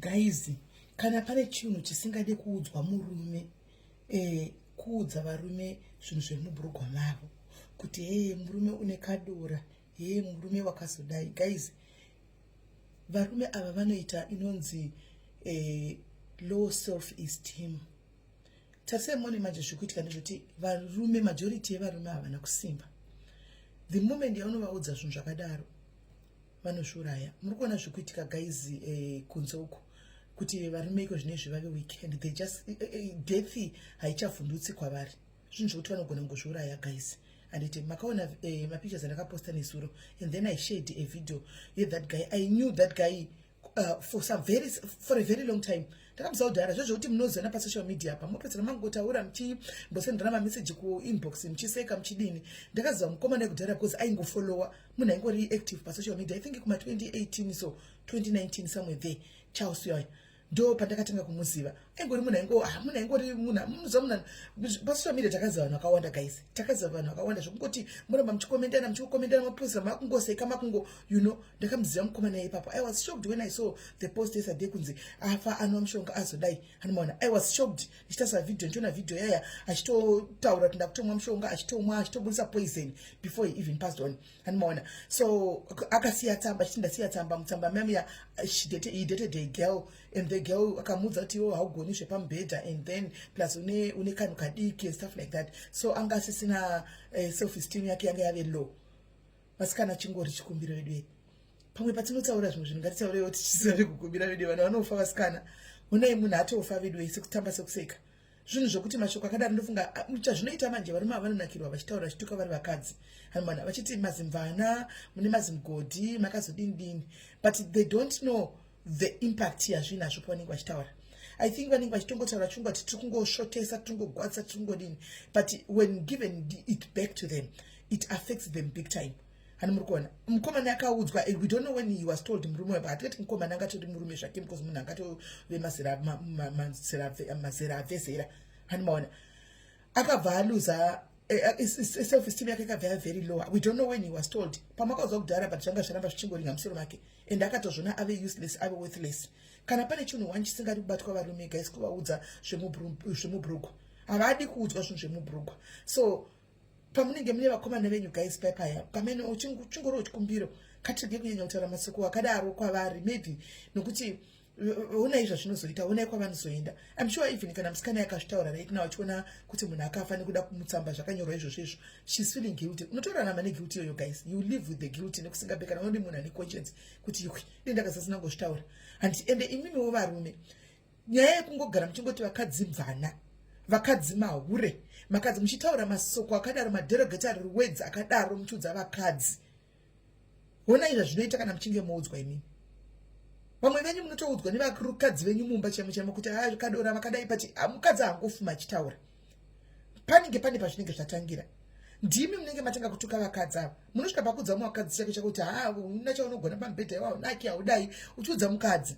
Guys, kana pane chinhu chisingade kuudzwa murume, kuudza varume zvinhu zvemubhurugwa mavo kuti hee, murume une kadora, hee, murume wakazodai. Guys, varume ava vanoita inonzi low self esteem. Tarisai muone manje, zviri kuitika ndezvekuti varume, majority yevarume havana kusimba. The moment yaunovaudza zvinhu zvakadaro, vanozviuraya. Muri kuona zviri kuitika, guys, kunze uko, kuti varume iko zvinezvi vave weak and they just death haichavhundutsi kwavari. Zvinhu zvokuti vanogona kungozviuraya, guys. Anditi makaona mapictures andakaposta nezuro? And then I shared a video yethat guy. I knew that guy for a very long time. Ndakamuziva kudhara. Zvezvekuti munozivana pasocial media pa mopedzera mangotaura, muchimbosendana mameseji kuinbox, muchiseka, muchidini. Ndakaziva mukomana yekudhara because aingofollowa munhu aingori active pasocial media, I think kuma2018, so 2019, somewhere there. Charles yayo ndo pandakatanga kumuziva. Aingori munhu aingo, ah, munhu aingori munhu munoziva munhu pasocial media. Takaziva vanhu vakawanda, guys. Takaziva vanhu vakawanda zvekungoti muramba muchikomentana, muchikomentana, maposta, makungoseka, makungo ndakamuziva mukomana ipapo. I was shocked when I saw the post yesterday kunzi afa, anwa mushonga, azodai. Anomaona, I was shocked ndichitarisa video, ndichiona video yaya achitotaura kuti ndakutomwa mushonga, achitomwa, achitobudisa poison before he even passed on. Anomaona, so akasiya tsamba achiti ndasiya tsamba. Mutsamba mamiya he dated a girl and the girl akamuudza kuti iwo haugoni zvepamubhedha and then plus une kanhu kadiki and stuff like that. So anga asisina self esteem yake yanga yave low. Vasikana, chingori chikumbiro vedu, pamwe patinotaura zvimwe zvinhu, ngatitaureiwo tichiziva vekukumbira vedu. Vanhu vanofa, vasikana. Onai munhu atofa vedu, sekutamba, sekuseka. Zvinhu zvokuti mashoko akadaro, ndofunga chazvinoita manje, varume ava vanonakirwa vachitaura, vachituka vari vakadzi, hanimana, vachiti mazimvana, mune mazimugodhi, makazodini dini, but they don't know the impact yazvinazvo pavanenge vachitaura. I think vanenge vachitongotaura vachingoti tiri kungosvotesa, tiri kungogwadzisa, tiri kungodini, but when given it back to them, it affects them big time. Hani muri kuona mukomana akaudzwa? We don't know when he was told. Murume weba, hatikati mukomana angatori murume zvake because munhu angatove mazera abvezera. Hani maona akabva aluza self esteem yake, ikabva yavery low. We don't know when he was told. Pamwe akaudzwa kudhara, but zvanga zvaramba zvichingoringa musoro make and akatozvona ave useless, ave worthless. Kana pane chinhu one chisingadi kubatwa varume, guys, kuvaudza zvemubhurugwa. Havadi kuudzwa zvinhu zvemubhurugwa. So pamunenge mune vakomana venyu, guys, paipaya pamene chingoriwo chikumbiro, katirege kunyanya kutaura masoko akadaro kwavari, maybe nokuti onai zvazvinozoita, onai kwavanozoenda. I'm sure even kana musikana yakazvitaura right now, achiona kuti munhu akafa nekuda kumutsamba zvakanyorwa izvozvo izvo, she's feeling guilty. Unotorarama neguilt iyoyo, guys. You live with the guilt nekusingape kana unodi munhu ane conscience kuti iwe dei ndakasasina ngozvitaura. Handi ende imimiwo varume, nyaya yekungogara muchingoti vakadzi mvana, vakadzi mahure, makadzi, muchitaura masoko akadaro, maderogatory words akadaro muchiudza vakadzi, honai zvazvinoita kana muchinge moudzwa imimi. Vamwe venyu munotoudzwa nevakadzi venyu mumba chaimo chaimo kuti a kadora vakadai, but mukadzi haangofuma achitaura. Panenge pane pazvinenge zvatangira. Ndimi munenge matanga kutuka vakadzi ava. Munosvika pakudza mumwe vakadzi chake chakuti ha, una chaunogona pamubhedha iwa, unaki, haudai, uchiudza mukadzi.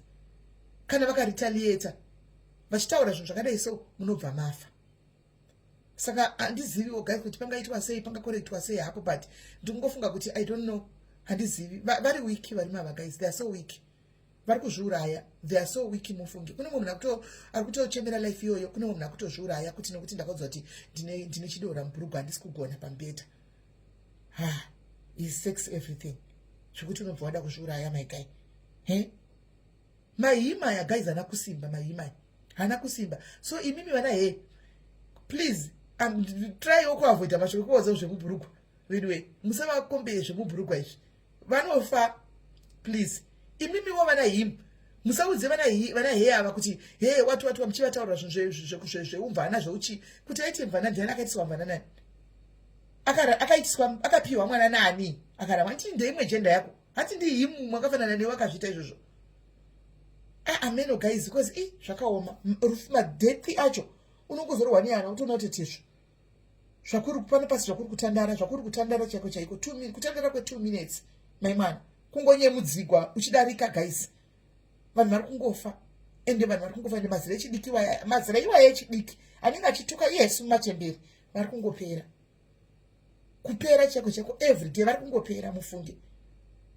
Kana vakaretaliata vachitaura zvinhu zvakadai, so munobva mafa. Saka handiziviwo, guys, kuti pangaitwa sei, pangakorektwa sei hapo, but ndikungofunga kuti, I don't know, handizivi. Vari weak varume ava, guys. They are so weak. Vari kuzviuraya. They are so weak, mufungi. Kune mumwe munhu ari kutochemera life iyoyo. Kune mumwe munhu akutozviuraya kuti nekuti ndakaudzwa kuti ndine chidora mubhurugwa, handisi kugona pamubhedha. Ha, is sex everything zvekuti unobva wada kuzviuraya, my guy? He, mahimaya, guys, hana kusimba. Mahimaya hana kusimba. So imimi vana, he, please, traiwo kuavoida mashoko ekuvaudza zvemubhurugwa. Anyway, musavakombeye zvemubhurugwa izvi, vanofa. Please, imimiwo vana him, musaudze vana he ava kuti he, wati wati, muchivataurira zvinhu zveumvana, zveuchi, kuti aite mvana. Ndiani akaitiswa mvana? Nani akaitiswa? Akapiwa mwana nani? Akaramba ndii ndeimwe gender yako. Hati ndi him mwakafanana newe akazviita izvozvo. Ameno, guys, because i zvakaoma. Madeath acho unongozorwa neana, utoona kuti tizvo zvakuri pano pasi, zvakuri kutandara, zvakuri kutandara chaiko chaiko. Kutandara kwe2 minutes, mai mwana, kungonyemudzigwa uchidarika. Guys, vanhu vari kungofa, ende vanhu vari kungofa, ende mazera echidiki, mazera iwaya echidiki anenge achituka iyesu machemberi, vari kungopera, kupera chaiko chaiko. Everyday vari kungopera, mufunge.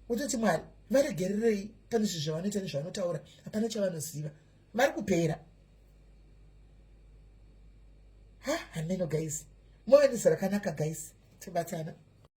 Utoti Mwari, Varegererei pane zvinhu zvavanoita nezvavanotaura, hapana chavanoziva, vari kupera. Ha, hameno guys, move nezarakanaka guys, tobatana.